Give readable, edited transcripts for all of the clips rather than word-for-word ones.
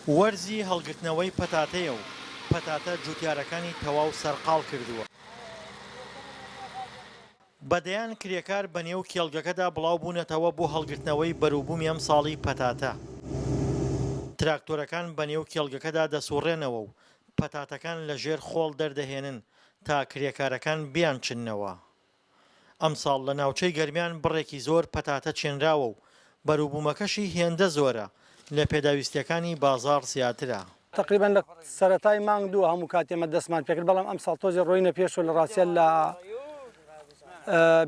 وەرزی هەڵگرتنەوەی پەتاتەیە و پەتاتە جوتیارەکانی تەواو سەرقاڵ کردووە. بە دەیان کرێکار بە نێو کێڵگەکەدا بڵاو بوونەتەوە بۆ هەڵگرتنەوەی بەروبوومی ئەمساڵی پەتاتە. تراکتۆرەکان بە نێو کێڵگەکەدا دەسوڕێنەوە و پەتاتەکان لە ژێر خۆڵ دەردەهێنن تا کرێکارەکان بیانچننەوە. ئەمساڵ لە ناوچەی گەرمیان بڕێکی زۆر پەتاتە چێنراوە و بەروبوومەکەشی هێندە زۆرە لە پێداویستییەکانی بازاڕ زیاترە. تەقریبەن لە سەرەتای مانگ دووە هەموو کات ئێمە دەستمان پێکرد، بەڵام ئەمساڵ تۆزێ ڕۆینە پێشەوە لە ڕاستیا لە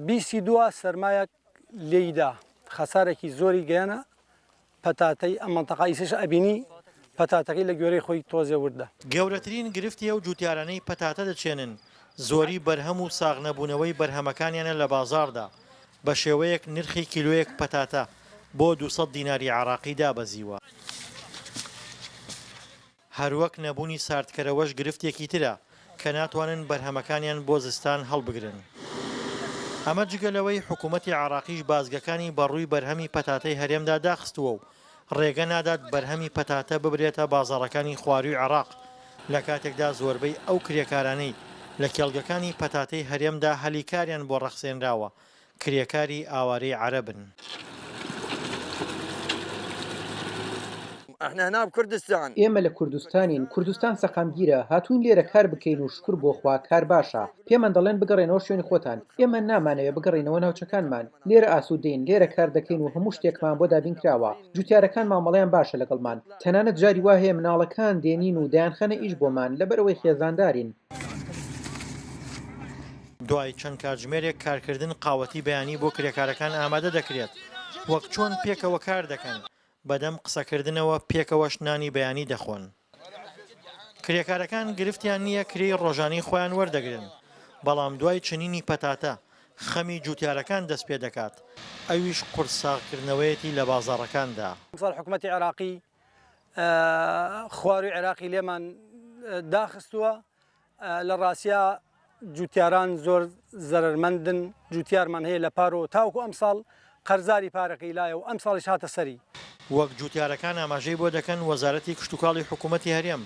بیسی دووە سەرمایەک لێیدا خەسارێکی زۆری گەیانە پەتاتەی ئەم مەنتەقە ئیسەش ئەبینی پەتاتەکەی لە گوێرەی خۆی تۆزێ وردە. گەورەترین گرفتی ئەو جوتیارانەی پەتاتە دەچێنن زۆری بەرهەم و ساغ نەبوونەوەی بەرهەمەکانیانە لە بازاڕدا، بەشێوەیەک نرخی کیلۆیەک پەتاتە بۆ 200 دیناری عێراقی دابەزیوە. هەروەک نەبوونی ساردکەرەوەش گرفتێکی ترە کە ناتوانن بەرهەمەکانیان بۆ زستان هەڵبگرن. ئەمە جگە لەوەی حکومەتی عێراقیش بازگەکانی بەڕووی بەرهەمی پەتاتەی هەرێمدا داخستووە و ڕێگە نادات بەرهەمی پەتاتە ببرێتە بازاڕەکانی خوارووی عێراق، لەکاتێکدا زۆربەی ئەو کرێکارانەی لە کێڵگەکانی پەتاتەی هەرێمدا هەلی کاریان بۆ ڕەخسێنراوە کرێکاری ئاوارەی عەرەبن. ئێمە لە کوردستانین، کوردستان سەقامگیرە، هاتووین لێرە کار بکەین و شوکر بۆ خوا کار باشە. پێمان دەڵێن بگەڕێنەوە شوێنی خۆتان، ئێمە نامانەوێ بگەڕێینەوە ناوچەکانمان، لێرە ئاسوودەین، لێرە کار دەکەین و هەموو شتێکمان بۆ دابینکراوە، جوتیارەکان مامەڵەیان باشە لەگەڵمان، تەنانەت جاری وا هەیە مناڵەکان دێنین و دەیانخەنە ئیش بۆمان، لەبەرئەوەی خێزاندارین. دوای چەند کاتژمێرێک کارکردن قاوەتی بەیانی بۆ کرێکارەکان ئامادە دەکرێت، وەک چۆن پێکەوە کار دەکەن، بەدەم قسەکردنەوە پێکەوەش نانی بەیانی دەخۆن. کرێکارەکان گرفتیان نییە کرێی ڕۆژانەی خۆیان وەردەگرن، بەڵام دوای چنینی پەتاتە خەمی جوتیارەکان دەستپێدەکات، ئەویش قورس ساغکردنەوەیەتی لە بازاڕەکاندا. ئەمساڵ حکومەتی عێراقی خواروی عێراقی لێمان داخستووە، لە ڕاستیا جوتیاران زۆر زەرەرمەندن، جوتیارمان هەیە لە پارۆ تاوەکو ئەمساڵ قەرزاری پارەکەی لایە و ئەمساڵیش هاتە سەری. وەک جوتیارەکان ئاماژەی بۆ دەکەن، وەزارەتی کشتوکاڵی حکومەتی هەرێم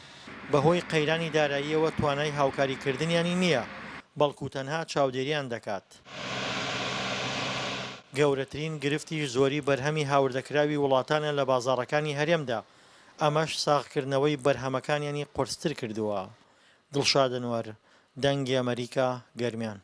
بەهۆی قەیرانی داراییەوە توانای هاوکاریکردنیانی نییە، بەڵکو تەنها چاودێریان دەکات. گەورەترین گرفتیش زۆری بەرهەمی هاوردەکراوی وڵاتانە لە بازاڕەکانی هەرێمدا، ئەمەش ساغکردنەوەی بەرهەمەکانیانی قورستر کردووە. دڵشاد ئەنوەر، دەنگی ئەمەریکا، گەرمیان.